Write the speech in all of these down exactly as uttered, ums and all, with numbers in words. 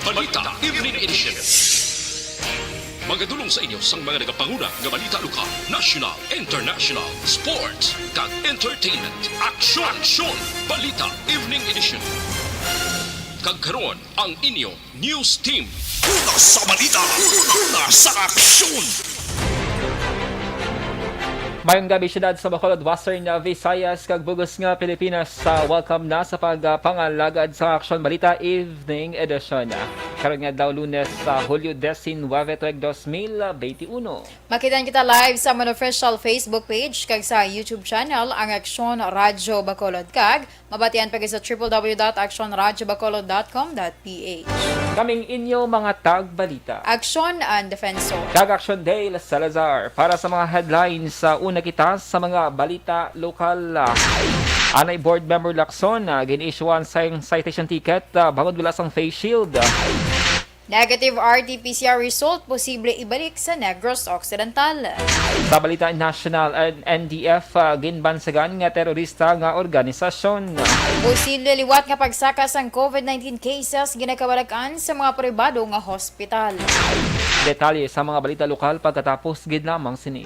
Balita Evening Edition. Magadulong sa inyo sang mga nagapanguna nga balita lokal, national, international, sports, kag entertainment. Aksyon! Aksyon! Balita Evening Edition. Kag karon, ang inyo news team. Una sa balita, una sa aksyon. Mayong gabi, siyudad sa Bacolod, Western Visayas, kag bug-os nga Pilipinas. Sa welcome na sa pagpangalagad sa Aksyon Balita Evening Edition. Karon nga adlaw, Lunes, sa Hulyo diecinuebe, tuig dos mil beintiuno. Makitaan kita live sa amon official Facebook page kag sa YouTube channel, ang Aksyon Radyo Bacolod, kag mabatian pa gid sa triple W dot action radyo bacolod dot com dot P H. Kaming inyo mga tagbalita. Aksyon ang Defensor. Kag Aksyon Dale Salazar. Para sa mga headlines, sa una kita sa mga balita lokal. Anay Board Member Lacson, ah, gin-issuean sang citation ticket, ah, bangod wala sang face shield. Negative R T P C R result, posible ibalik sa Negros Occidental. Sa balita national, ang N D F, ah, ginbansagan nga terorista nga organisasyon. Posible liwat nga pagsaka sang COVID nineteen cases ginakabalakan sa mga pribado nga hospital. Detalye sa mga balita lokal pagkatapos gid lamang sini.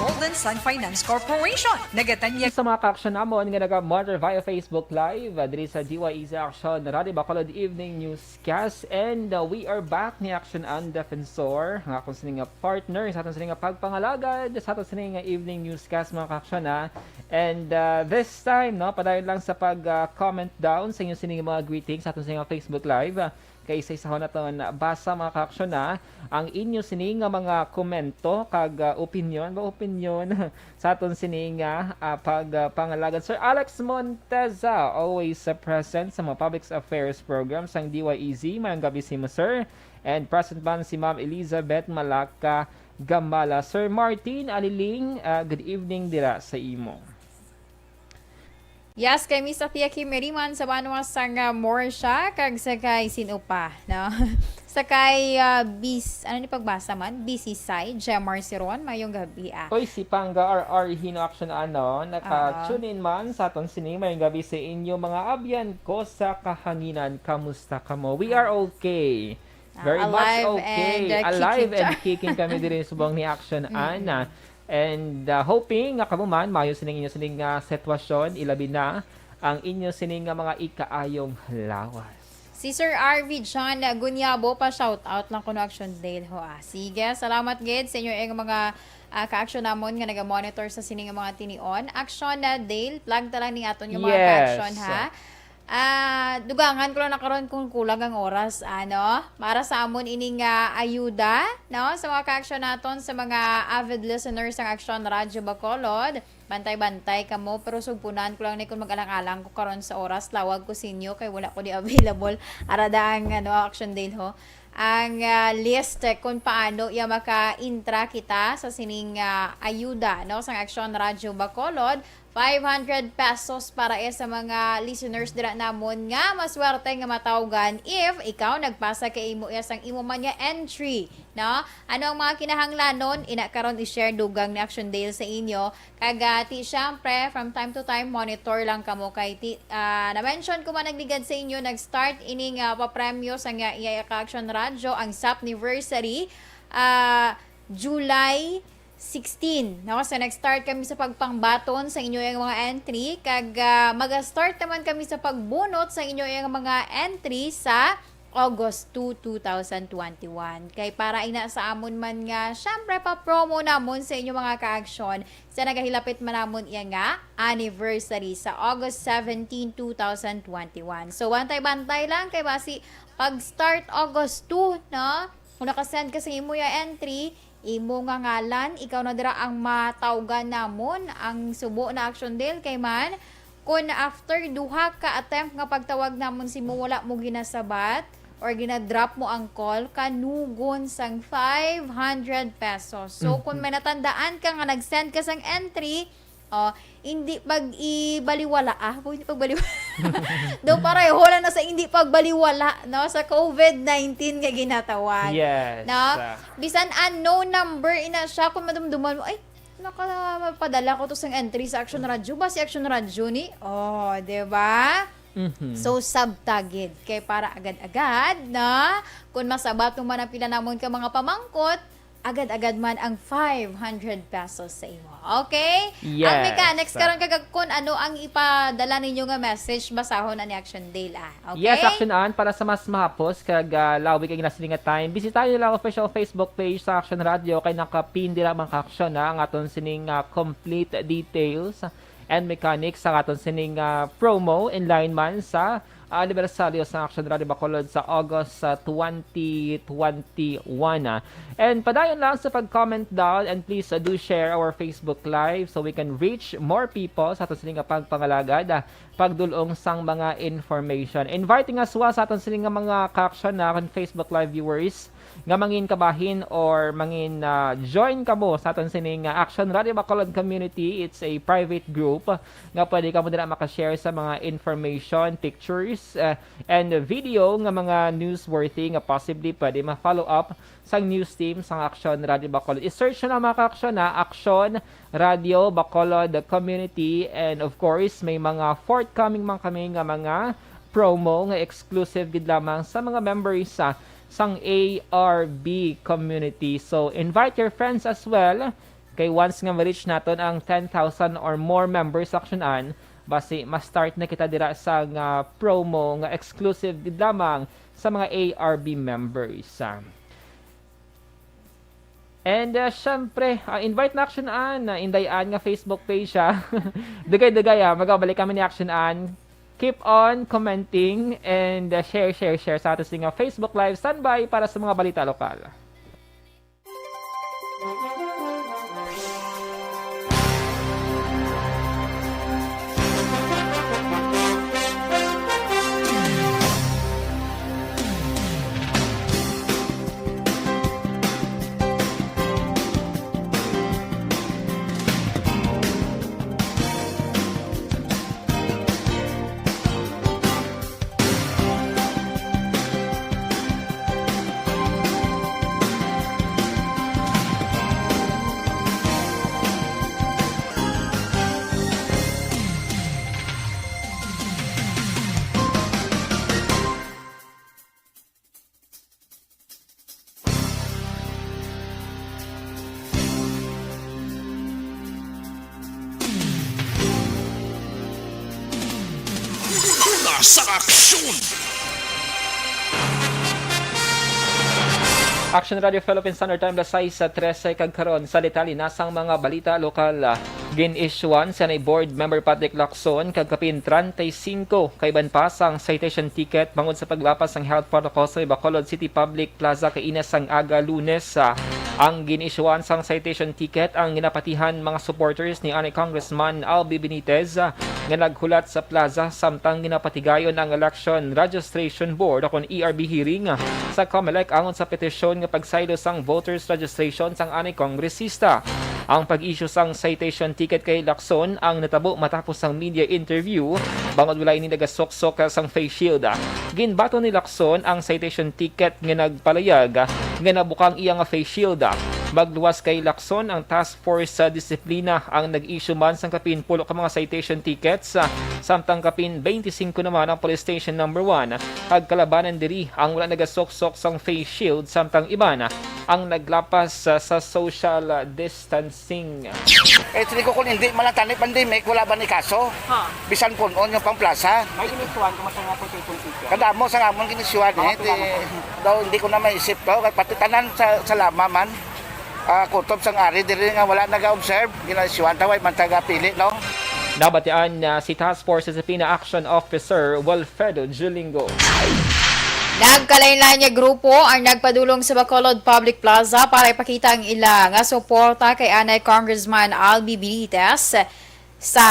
Golden Sun Finance Corporation. Nagatanyag. Sa mga kaaksyon namon nga naga-monitor via Facebook Live, ah, diri sa D Y E Z Action Radio Bacolod Evening News Cast, and, uh, we are back ni Action ang Defensor, nga akon sini nga partner sa aton sini nga pagpangalagad sa aton sini nga evening newscast, mga kaaksyon, ha. And, uh, this time, no, padayon lang sa pag, uh, comment down sa inyo sini nga mga greetings sa aton sini nga Facebook Live. Uh, kay isa-isahon naton basa, mga kaaksyon, ha, ang inyo sini nga mga komento kag, uh, opinion ba, opinion sa aton sini nga, ah, pag, ah, pangalagad. Sir Alex Monteza, always, ah, present sa mga public affairs program sang D Y E Z. Mayong gabi sa imo, sir. And present man si Ma'am Elizabeth Malaka Gamala. Sir Martin Aliling, ah, good evening dira sa imo. Yes, kay Miss Athea Kimeriman sa banwa sang, ah, Morsha, kag sa kay sino pa, no? Sa kay, ah, Bis-, ano ni pagbasa man? B C Side, Jemar Siron, mayong gabi, ah. Oy, si Pangga R R Hino Action, ano, naka-tune in man sa aton sini. Mayong gabi sa inyo, mga abyan ko sa kahanginan. Kamusta kamo? We are okay. Ah, very much alive okay. And, uh, alive kicking and kicking kami diri subong ni Action, mm-mm, Ana. And, uh, hoping nga kamo man, maayo sining inyo sining, uh, sitwasyon, ilabi na ang inyo sining nga mga ikaayong lawas. Si Sir R V John Gunyabo, pa shout out lang kuno, Action Dale, ho, ah. Sige, salamat gid sa inyo, eh, mga, ah, ka-action namon nga naga-monitor sa sining mga tinion. Action, ah, Dale, plug ta lang ni aton nga mga, yes, ka-action, ha. Ah, dugangan ko lang na karon kung kulang ang oras, ano? Para sa amon ini nga ayuda, no? Sa mga ka-action naton, sa mga avid listeners sang Action Radyo Bacolod, bantay-bantay kamo, pero sugpunan ko lang ni kung mag-alang-alang ko karon sa oras, lawag ko sinyo kay wala ko di available. Arada ang, ano, Action Dale, ho. Ang, ah, list, eh, kung paano iya maka-intra kita sa sining, ah, ayuda, no, sang Action Radyo Bacolod, five hundred pesos para iya sa mga listeners dira namon nga maswerte nga matawgan if ikaw nagpasa kay imo iya sang imo man nga entry, no? Ano ang mga kinahanglanon? Ina karon i-share dugang ni Action Dale sa inyo. Kag, ah, ti, syempre, from time to time, monitor lang kamo kay ti, ah, na-mention ko man nagligad sa inyo, nag-start ining, ah, papremyo sa nga iya ka Action Radyo, ang Sapniversary, ah, July sixteen, no? So, nag-start kami sa pagpangbaton sa inyo yung mga entry, kag, ah, mag-start naman kami sa pagbunot sa inyo yung mga entry sa August two, two thousand twenty-one. Kay para ina sa amon man nga, syempre, pa-promo namon sa inyo mga ka-action sa nagahilapit man namon iya nga anniversary sa August seventeen, two thousand twenty-one. So, bantay-bantay lang kay basi pag start August two, no? Kung naka-send ka sa imo ya entry, Imo nga ngalan, ikaw na dira ang matawgan namon. Ang subo na action, Dale, kay man, kun after duha ka attempt nga pagtawag namon sa imo, wala mo ginasabat or ginadrop mo ang call, kanugon sang five hundred pesos. So, Mhm. kun may natandaan ka nga nag-send ka sang entry, oh, hindi pag-ibaliwala, ah, hindi pagbaliwala. Do, pareho lang na sa hindi pagbaliwala, no, sa covid nineteen nga ginatawag. Yes. No? Ah. Bisan unknown number, ina siya, kung madumduman mo, "Ay, nakapadala ko to sang entry sa Action Radio. Ba si Action Radio ni?" Oh, di ba? Mhm. So, sabta gid. Kay para agad-agad, no? Kung masabat mo man ang pila namon ka mga pamangkot, agad-agad man ang five hundred pesos sa imo. Okay? Ang Yes. mechanics karon, kag kun ano ang ipadala ninyo nga message, basahon na ni Action Dale, ah. Okay? Yes, Action Ann, para sa mas mahapos kag, ah, lawig ang ginasiling nga time, bisitahin nila ang official Facebook page sa Action Radio kay nakapin dira, mga ka-action, na ang aton sining, ah, complete details and mechanics sa aton sining, ah, promo, in line man sa, ah, anibersaryo sa Action Radio Bacolod sa August, ah, twenty twenty-one, ah. And padayon lang sa pag-comment down, and please, ah, do share our Facebook Live so we can reach more people sa aton sining nga pagpangalagad, ah, pagdul-ong sang mga information. Inviting as well sa aton sining nga mga ka-action na akon Facebook Live viewers nga mangin kabahin or mangin, ah, join kamo sa aton sining, ah, Action Radio Bacolod Community. It's a private group nga pwede kamo dira makashare sa mga information, pictures, ah, and video nga mga newsworthy nga possibly pwede ma-follow up sang news team sang Action Radio Bacolod. I-search na, mga ka-action, na Action Radio Bacolod Community. And of course, may mga forthcoming man kami nga mga promo nga exclusive gid lamang sa mga members sa, sang A R B community. So, invite your friends as well. Kay once nga ma-reach naton ang ten thousand or more members, Action Ann, basi ma-start na kita dira sa nga promo nga exclusive gid lamang sa mga A R B members. And, uh, syempre, uh, invite na, Action Ann, na Inday Ann nga Facebook page, ha. Dugay-dugay, ha. Magabalik kami ni Action Ann. Keep on commenting and, uh, share, share, share sa aton nga Facebook Live. Standby para sa mga balita lokal. Una sa aksyon. Action Radio Philippine Standard Time, alas sais trese, kag karon sa detalye na sang mga balita lokal. Gin-issuean si anay Board Member Patrick Lacson kag kapin treinta y cinco ka iban pa sang citation ticket bangod sa paglapas sang health protocol sa Bacolod City Public Plaza kaina sang aga Lunes. Ang gin-issuean sang citation ticket ang ginapatihan mga supporters ni anay Congressman Albi Benitez, ah, nga naghulat sa plaza samtang ginapatigayon ang Election Registration Board, o kon E R B hearing, ah, sa Comelec angon sa petisyon nga pagsaylo sang voters registration sang anay kongresista. Ang pag-issue sang citation ticket kay Lacson ang natabo matapos ang media interview, bangod wala ini nagasuksok sang face shield. Ginbaton ni Lacson ang citation ticket nga nagpalayag nga nabukang iya nga face shield. Magluwas kay Lacson ang Task Force sa Disiplina ang nag-issue man sang kapin pulo ka mga citation tickets, samtang kapin twenty-five naman ang Police Station Number One, kag kalabanan diri ang wala nagasuksok sang face shield, samtang iban ang naglapas sa, sa social distancing. Eh, sabi ko, kung hindi man lang tani pandemic, wala ba ni kaso? Ha. Bisan punon yung pang plaza. May iniswan, kung masaya po sa itong ticket. Kadamo sa amon giniswan, eh. Di, daw, hindi ko na maisip to. Kay pati tanan sa, sa lama man. Ah, kutob sang ari diri nga wala naga-observe, ginaiswan, taway man taga pili, no? Nabatian na si Task Force Disciplina Action Officer Wilfredo Julingo. Nagkalain-lain nga grupo ang nagpadulong sa Bacolod Public Plaza para ipakita ang ila nga suporta kay anay Congressman Albi Benitez sa,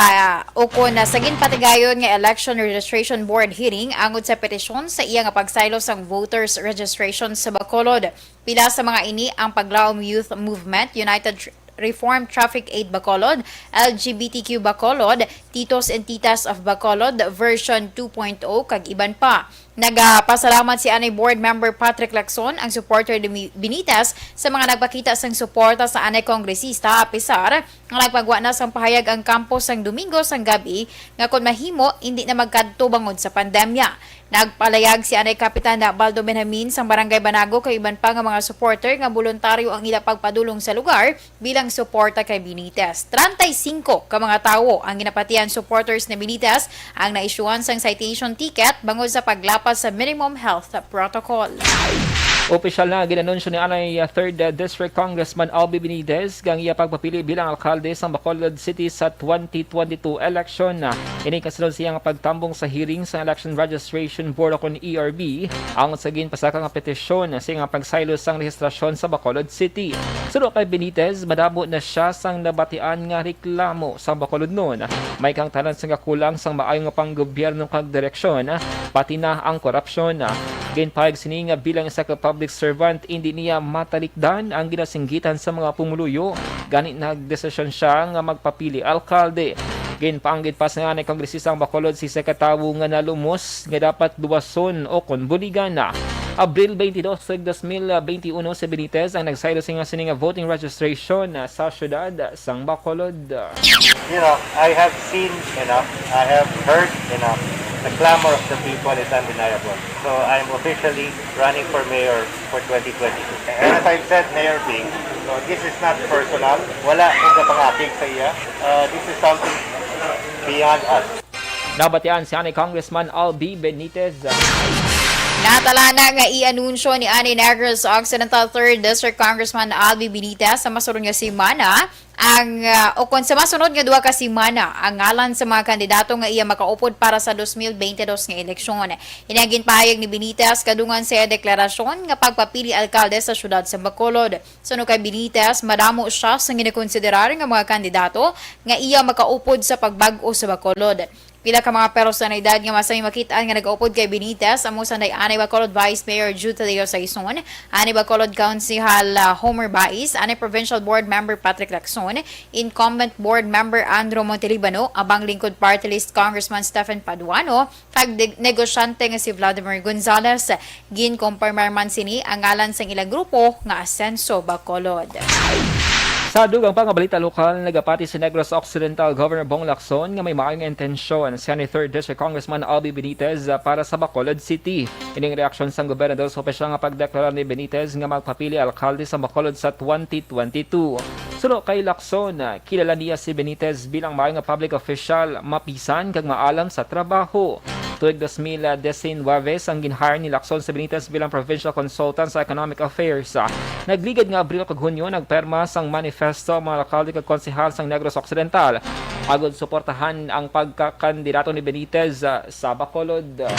ukon na sa ginpatigayon nga Election Registration Board hearing angod sa petisyon sa iya nga pagsaylo sang voters registration sa Bacolod. Pila sa mga ini ang Paglaom Youth Movement, United Tr-, Reform Traffic Aid Bacolod, L G B T Q Bacolod, Titos and Titas of Bacolod version two point oh, kag iban pa. Nagapasalamat si anay Board Member Patrick Lacson, ang supporter ni Mi-, Benitez, sa mga nagpakita sang suporta sa anay kongresista, apisar nga nagpagwa na sang pahayag ang kampo sang Domingo sang gab-i nga kon mahimo, indi na magkadto bangod sa pandemya. Nagpalayag si anay Kapitan Baldo Benjamin sang Barangay Banago kag iban pa nga mga supporter nga boluntaryo ang ila pagpadulong sa lugar bilang suporta kay Benitez. Treinta y cinco ka mga tawo ang ginapatihan supporters ni Benitez ang naisyuhan sang citation ticket bangod sa paglapas sa minimum health protocol. Opisyal na ginanunsyo ni anay, uh, Third, uh, District Congressman Albi Benitez ang iya pagpapili bilang alkalde sang Bacolod City sa twenty twenty-two election. Ini kasunod sa iya nga pagtambong sa hearing sa Election Registration Board, o kon E R B, ang sa ginpasaka nga petisyon sa iya nga pagsaylo sang rehistrasyon sa Bacolod City. Suno kay Benitez, madamo na siya sang nabatian nga reklamo sa Bacolodnon. May kahangtanan sang kakulang sang maayo nga panggobyerno kag direksyon, pati na ang korupsyon. Ginpahayag sini nga bilang isa ka public servant, indi niya matalikdan ang ginasinggitan sa mga pumuluyo. Gani nagdesisyon siya nga magpapili alkalde. Ginpaanggid pa sa anay kongresista ang Bacolod sa isa ka tawo nga nalumos nga dapat luwason o kon buligan. Abril twenty-two, dos mil veintiuno, si Benitez ang nagsaylo sa sini nga voting registration, ah, sa siyudad sang Bacolod. You know, I have seen enough. I have heard enough. The clamor of the people is undeniable. So I'm officially running for mayor for twenty twenty-two. And as I've said, Mayor Bing, so this is not personal. Wala akong gapangakig sa iya. Uh, this is something beyond us. Nabatian si anay Congressman Albi Benitez. Natalana nga i-anunsyo ni anay Negros Occidental Third District Congressman Albi Benitez sa masunod nga semana ang, ah, o kon sa masunod nga duha ka semana, ang ngalan sa mga kandidato nga iya makaupod para sa dos mil bente dos nga eleksyon. Ini ang ginpahayag ni Benitez kadungan sa iya deklarasyon nga pagpapili alkalde sa siyudad sa Bacolod. Suno kay Benitez, madamo siya sa ginakonsiderar nga mga kandidato nga iya makaupod sa pagbag-o sa Bacolod. Pila ka mga personalidad nga masami makit-an nga nagaupod kay Benitez, amo sanday anay Bacolod Vice Mayor Jude Tadeo Saison, anay Bacolod Councilor, ah, Homer Bais, anay Provincial Board Member Patrick Lacson, incumbent Board Member Andrew Montelibano, Abang Lingkod Party List Congressman Stephen Paduano, kag de-, negosyante nga si Vladimir Gonzales. Ginkumpirmar man sini ang ngalan sang ilang grupo nga Asenso Bacolod. Sa dugang pa nga balita lokal, nagapati si Negros Occidental Governor Bong Lacson nga may maayo nga intensyon si anay Third District Congressman Albi Benitez, ah, para sa Bacolod City. Ining reaksyon sang gobernador sa opisyal nga pagdeklara ni Benitez nga magpapili alkalde sa Bacolod sa twenty twenty-two. Suno kay Lacson, ah, kilala niya si Benitez bilang maayo nga public official, mapisan kag maalam sa trabaho. Tuig dos mil diecinueve sang gin-hire ni Lacson si Benitez bilang provincial consultant sa economic affairs. Nagligad nga Abril kag Hunyo, nagperma sang manifesto ang mga alkalde kag konsehal sang Negros Occidental agod suportahan ang pagkakandidato ni Benitez, ah, sa Bacolod.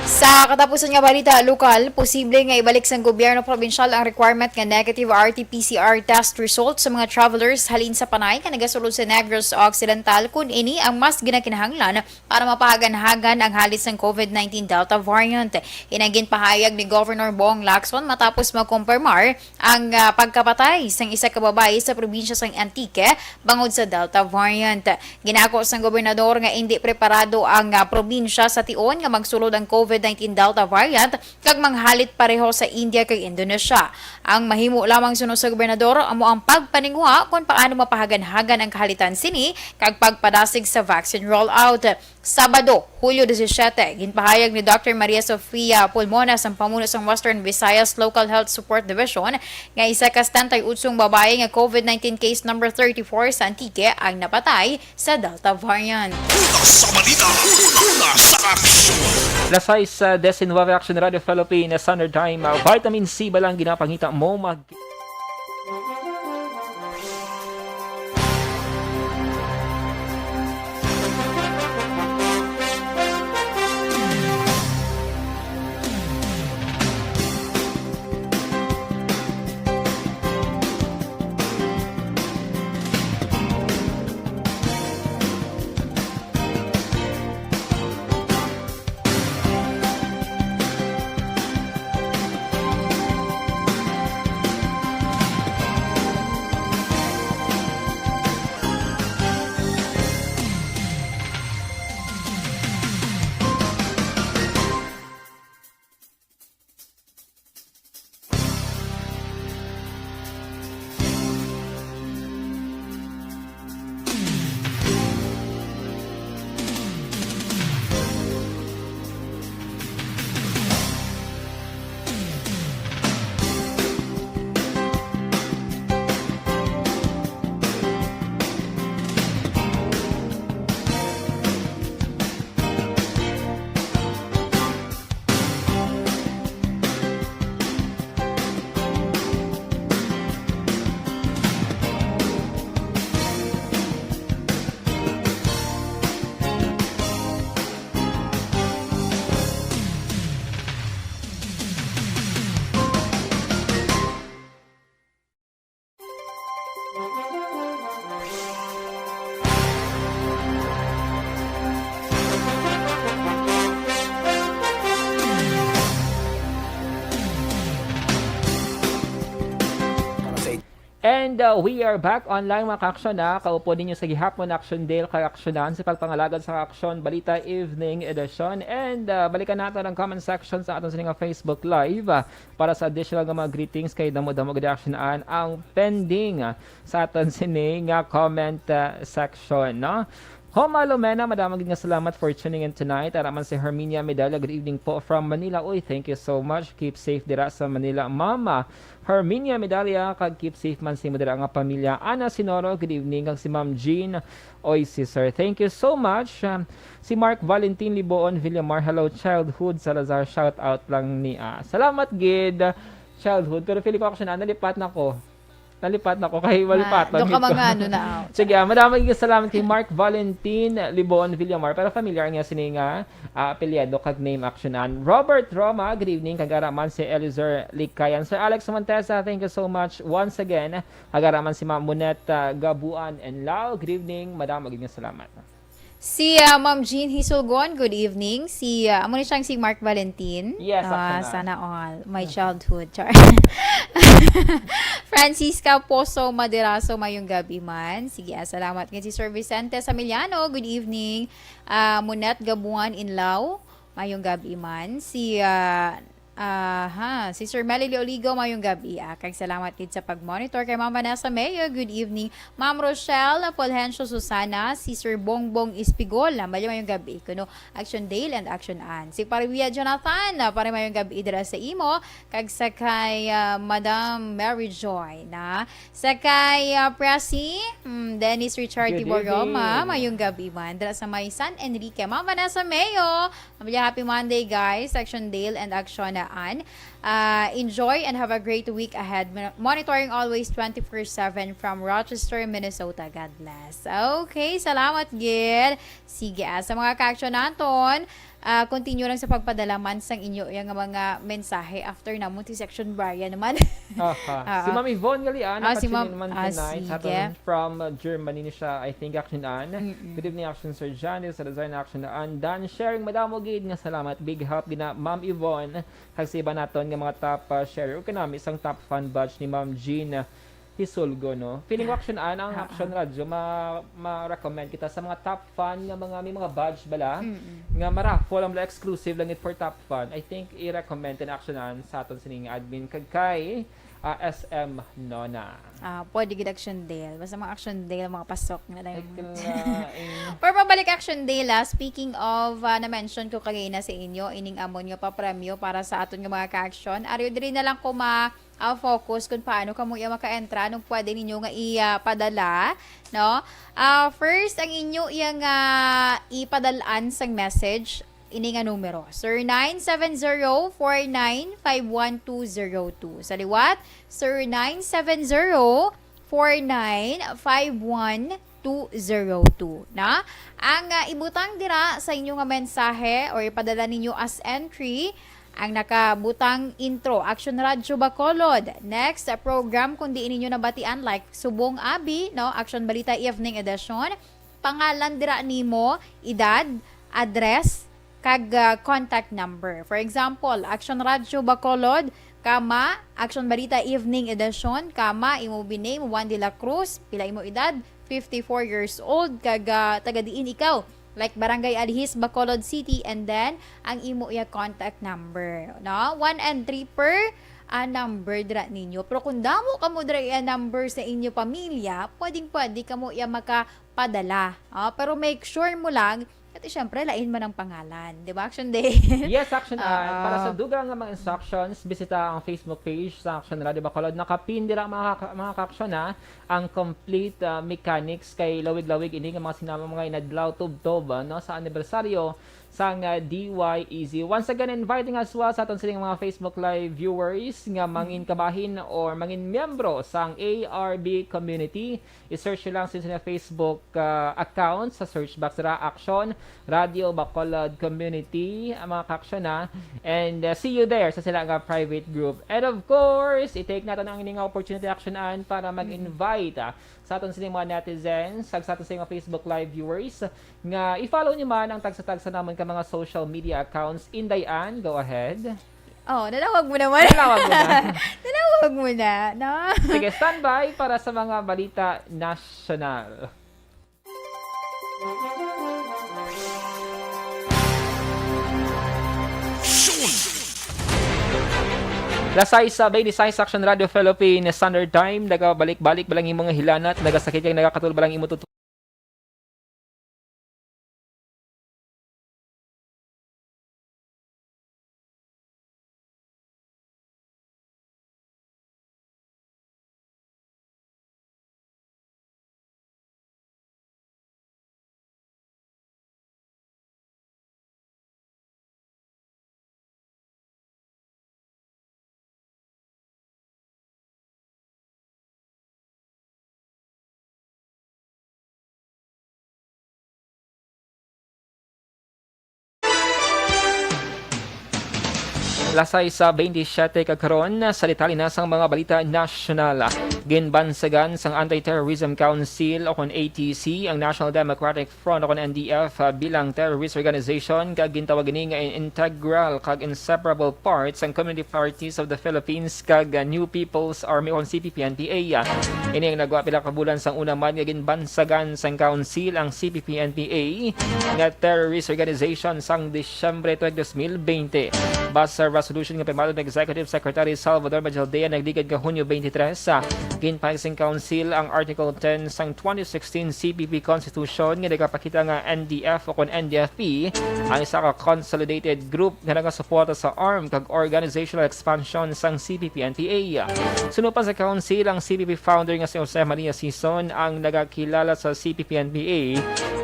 Sa katapusan nga balita lokal, posible nga ibalik sang gobyerno probinsyal ang requirement nga negative R T P C R test result sa mga travelers halin sa Panay nga nagasulod sa Negros Occidental, kun ini ang mas ginakinahanglan para mapahaganhagan ang halit sang COVID nineteen Delta variant. Ini ang ginpahayag ni Governor Bong Lacson matapos makumpirmar ang, ah, pagkapatay sang isa ka babayi sa probinsya sang Antique bangod sa Delta variant. Ginako sang gobernador nga indi preparado ang, ah, probinsya sa tion nga magsulod ang COVID nineteen Delta variant kag manghalit pareho sa India kag Indonesia. Ang mahimo lamang suno sa gobernador amo ang pagpaninguha kon paano mapahaganhagan ang kahalitan sini kag pagpadasig sa vaccine rollout. Sabado, Hulyo disisiete, ginpahayag ni Doctor Maria Sofia Pulmona sang pamuno sang Western Visayas Local Health Support Division nga isa ka setenta y ocho babayi nga COVID nineteen case number thirty-four sa Antique ang napatay sa Delta variant. Una sa balita, una sa aksyon. Alas sais, ah, diecinueve, Action Radio Philippines, Standard Time, ah, Vitamin C ba lang ginapangita mo? Mag- And uh, we are back online, mga ka-aksyon, na kaupo ninyo sa gihapon, Action Dale, kag Aksyonan sa pagpangalagad sa Aksyon Balita Evening Edition. And uh, balikan nato ang comment section sa aton sini nga Facebook Live uh, para sa additional nga mga greetings kay damo-damo gid, Aksyonan, ang pending uh, sa aton sini nga comment uh, section, no? Homa Lumena, madamo gid nga salamat for tuning in tonight. Ara man si Herminia Medalla, good evening po from Manila. Uy, thank you so much. Keep safe dira sa Manila, Mama. Herminia Medalla, kag keep safe man sa imo dira nga pamilya. Ana Sinoro, good evening. Kag si Ma'am Jean, oy, si Sir. Thank you so much. Um, si Mark Valentin Liboon Villamar, hello, childhood, Salazar, shout out lang ni, ah, salamat gid, childhood. Pero feeling ko, Aksyon, ah, nalipat na ko. Nalipat na ko kay malipaton. Doon ka mga ano na out. Sige, ah, madamo gid salamat kay Mark Valentin Liboon Villamar. Pero familiar nga sini nga ah, apelyido kag name, Aksyonan. Robert Roma, good evening. Kag ara man si Eliezer Likayan. Sir Alex Montesa, thank you so much once again. Kag ara man si Ma'am Monette ah, Gabuan and Lao, good evening. Madamo gid nga salamat. Si ah, Ma'am Jean Hisulgon, good evening. Si, ah, amo ni siyang si Mark Valentin. Yes, Ah, Aksyonan. Sana all. My childhood. Char. Francisca Poso Maderaso, mayong gabi man. Sige, ah, salamat. Kay si Sir Vicente Samiliano, good evening. Ah, Munet Gabuan Inlaw, mayong gabi man. Si, ah, aha, si Sir Melly Leoligo, mayong gabi. Ah, kag salamat gid sa pag-monitor. Kay Ma'am Vanessa Mayo, good evening. Ma'am Rochelle Fulgencio Susana, si Sir Bongbong Espigol, ah, mayong, mayong gabi. Kuno, Action Dale and Action Ann. Si Pare Wia Jonathan, ah, pare, mayong gabi dira sa imo. Kag sa kay, ah, Madam Mary Joy, na. Sa kay, ah, Presi, mm, Dennis Richard Good Tiboroma, evening. Mayong gabi man. Dira sa may San Enrique. Ma'am Vanessa Mayo, Pamilya, happy Monday, guys. Action Dale and Action Ann. Ah, enjoy and have a great week ahead. Mon- Monitoring always twenty-four seven from Rochester, Minnesota. God bless. Okay, salamat gid. Sige, ah, sa mga ka-action naton, ah, continue lang sa pagpadala man sang inyo yang mga mensahe after namon si Section Brian naman. Aha. Ah, Si ah. Ma'am Yvonne Galian, Ah, si nakatune Ma'am, in man ah, tonight sa sige. aton from uh, Germany ni siya, I think, Action Ann. Mm-mm. Good evening, Action Sir Johnny, sa design na Action Ann. Dan sharing, madamo gid nga salamat. Big help gid na, Ma'am Yvonne. Kag sa iba naton nga mga top uh, sharer, ug kanami sang top fan badge ni Ma'am Jean uh, Hisulgo, no? Feeling ko, Action Ann, ang Ah, Action ah. Radyo, ma- ma-recommend kita sa mga top fan nga mga, may mga badge bala, Mm-mm. nga ma-raffle, ang exclusive lang it for top fan. I think i-recommend in Action Ann sa aton sining admin kag kay ah, S M Nona. Ah, pwede gid Action Dale. Basta mga Action Dale, mga pasok na lang. Ay, kalain. Pero pabalik Action Dale, ah, speaking of, ah, na-mention ko kagina sa inyo, ining amon nga papremyo para sa aton nga mga ka-action. Ari, diri na lang ko ma ah, focus kung paano kamo iya maka-entra, anong pwede ninyo nga ipadala, no? Ah, first, ang inyo iya nga ipadal-an sang message, ini nga numero, zero nine seven zero four nine five one two zero two. Sa liwat, zero nine seven zero four nine five one two zero two, na? Ang, ah, ibutang dira sa inyo nga mensahe or ipadala ninyo as entry, ang nakabutang intro, Action Radyo Bacolod. Next, ah, program kung diin ninyo nabatian, like Subong Abi, no? Action Balita Evening Edition. Pangalan dira nimo, edad, address, kag, ah, contact number. For example, Action Radyo Bacolod, kama, Action Balita Evening Edition, kama, imo biname, Juan de la Cruz, pila imo edad, fifty-four years old, kag, ah, taga diin ikaw? Like Barangay Alihis, Bacolod City, and then ang imo iya contact number, no? One entry per, ah, number dira ninyo. Pero kung damo kamo dira iya number sa inyo pamilya, pwedeng-pwede kamo iya makapadala. Ah, pero make sure mo lang, at syempre, lain man ang pangalan. Di ba, Action Day? Yes, Action Ann. Oo. Para sa dugang nga mga instructions, bisita ang Facebook page sa Action Radio Bacolod. Nakapin dira, mga, ka- mga ka-action, ha, ang complete ah, mechanics kay lawig-lawig ini nga mga sinama mga inadlaw tubtob, ah, no, sa anibersaryo sang ah, D Y E Z. Once again, inviting as well sa aton sining mga Facebook Live viewers nga mangin kabahin or mangin miyembro sang A R B community. I-search nyo lang sa inyong Facebook ah, account sa search box ra, Action Radio Bacolod Community, ang mga kaaksyon, ha. And, uh, see you there sa sila nga private group. And of course, i-take nato ang ining opportunity, aksyonan, para mag-invite, ah, sa aton sini mga netizens, kag sa aton sini mga Facebook Live viewers, nga i-follow niyo man ang tagsa-tagsa namon ka mga social media accounts. Inday Ann, go ahead. Oh, nanawag mo naman. Nanawag mo na. Nanawag mo na, no? Sige, standby para sa mga balita nasyonal. Las sais sa twenty-six, Action Radio Philippines Standard Time. Nagabalik-balik ba lang imong hilanat? Nagasakit kag nagakatulog ba lang imo tuto? Las sais sa twenty-siyete kag karon, sa detalye na sang mga balita nasyonal. Ginbansagan sang Anti-Terrorism Council o kon A T C ang National Democratic Front o kon N D F, ah, bilang terrorist organization, kag gintawag ini nga in-, integral kag inseparable part sang Community Parties of the Philippines kag, ah, New People's Army o kon C P P N P A. Ini ang nagwa pila ka bulan sang una man nga ginbansagan sang Council ang C P P N P A nga terrorist organization sang Disyembre tuig dos mil bente. Base sa resolution nga pirmado ni Executive Secretary Salvador Majaldea nagligad nga Hunyo twenty-three, ah, ginpahayag sang Council ang Article ten sang twenty sixteen C P P Constitution nga nagapakita nga N D F o kon N D F P ang isa ka consolidated group nga nagasuporta sa arm kag organizational expansion sang C P P N P A. Suno pa sa Council, ang C P P founder nga si Jose Maria Sison ang nagakilala sa C P P N P A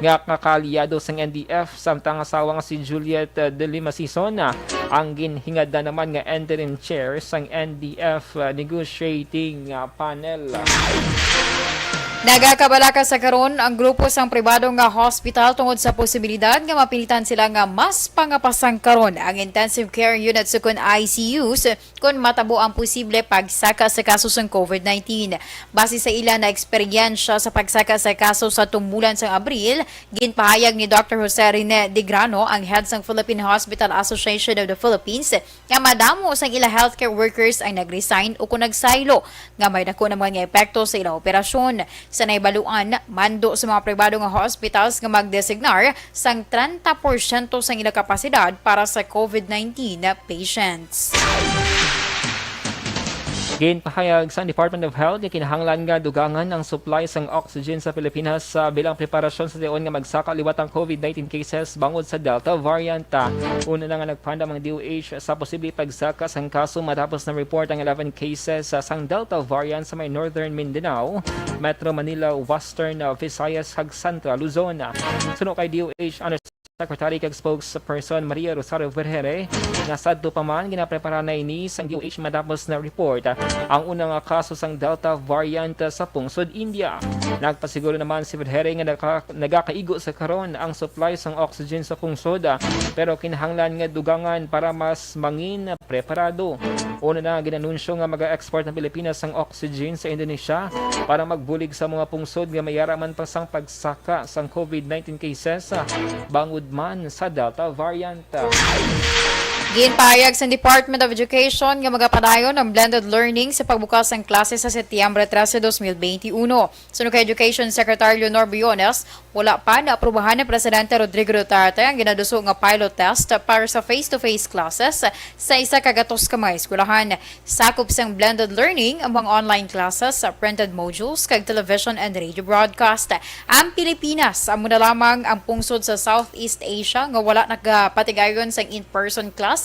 nga kakaalyado sang N D F, samtang asawa nga si Juliet, uh, de Lima Sison, uh, ang ginhingada naman nga interim chair sang N D F, uh, negotiating, uh, panel. Nagakabalaka sa karon ang grupo sang pribado nga hospital tungod sa posibilidad nga mapilitan sila nga mas pangapasang karon ang intensive care units ukon I C Us kon matabo ang posible pagsaka sa kaso sang COVID nineteen. Base sa ila na eksperyensya sa pagsaka sa kaso sa tumbulan sang Abril, ginpahayag ni Doctor Jose Rene Degrano, ang head sang Philippine Hospital Association of the Philippines, nga madamo sang ila healthcare workers ang nag-resign o kon nagsaylo nga may dako naman nga epekto sa ilang operasyon. Sa naibaluan, mando sa mga pribado nga hospitals nga magdesignar sang trenta porsyento sang ila kapasidad para sa COVID nineteen patients. Ginpahayag sa Department of Health nga kinahanglan nga dugangan ang supply sang oxygen sa Pilipinas, ah, bilang preparasyon sa tion nga magsaka liwat ang COVID nineteen cases bangod sa Delta variant. Una na nga nagpaandam ang D O H sa posible pagsaka sang kaso matapos na-report ang eleven cases, ah, sang Delta variant sa may Northern Mindanao, Metro Manila, Western, ah, Visayas, kag Central Luzon. Suno kay D O H Undersecretary kag Spokesperson Maria Rosario Vergere, nga sadto pa man ginaprepara na ini sang D O H matapos na-report, ah, ang una nga kaso sang Delta variant, ah, sa pungsod India. Nagpasiguro naman si Vergere nga naka-, nagakaigo sa karon ang supply sang oxygen sa pungsod, ah, pero kinahanglan nga dugangan para mas mangin preparado. Una na, ginanunsyo nga maga-export ang Pilipinas sang oxygen sa Indonesia para magbulig sa mga pungsod nga may ara man pa sang pagsaka sang COVID nineteen cases, ah, bangod man sa Delta variant. Ginpahayag sa Department of Education nga magapadayon ang blended learning sa pagbukas sang klase sa Setyembre trese, dos mil benti uno. Suno kay Education Secretary Leonor Briones, wala pa naaprubahan ni Presidente Rodrigo Duterte ang ginaduso nga pilot test para sa face-to-face classes sa isa ka gatos ka mga eskwelahan. Sakop sang blended learning ang mga online classes, printed modules, kag television and radio broadcast. Ang Pilipinas amo na lamang ang pungsod sa Southeast Asia nga wala nagapatigayon sang in-person classes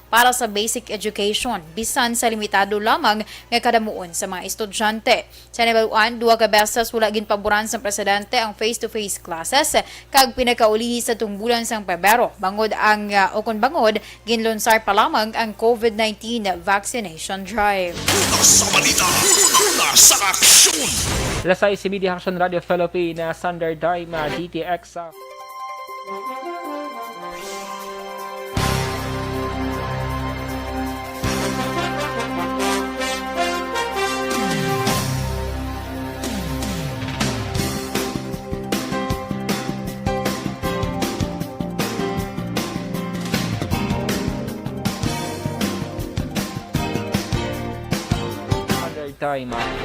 para sa basic education, bisan sa limitado lamang nga kadamuon sa mga estudyante. Sa nahibaluan, duha ka beses wala ginpaboran sang presidente ang face-to-face classes, kag pinakaulihi sa tungbulan sang Pebrero, bangod ang, ah, o kon bangod, ginlunsar pa lamang ang COVID nineteen vaccination drive. Una sa balita, una sa aksyon. Las sais y media, Action Radio Philippines, Standard Time, ah, D T X, ah. Time.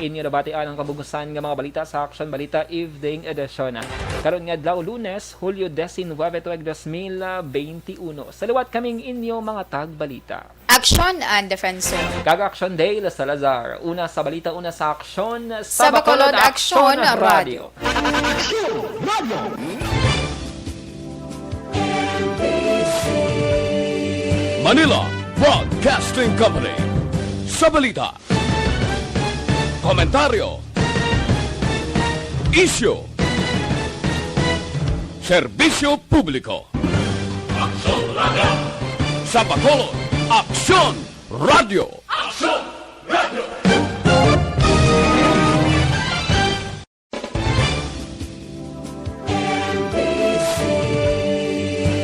Inyo nabatian ang kabug-usan nga mga balita sa Aksyon Balita Evening Edition. Karon nga adlaw, Lunes, Hulyo diecinuebe, tuig dos mil veintiuno. Sa liwat kaming inyo mga tagbalita. Aksyon and Defensor. Kag Aksyon Dale Salazar. Una sa balita, una sa aksyon, sa Bacolod Aksyon Radyo. Manila Broadcasting Company. Sa balita, komentaryo, isyu, serbisyo publiko. Aksyon Radyo. Sa Bacolod, Aksyon Radyo. Aksyon!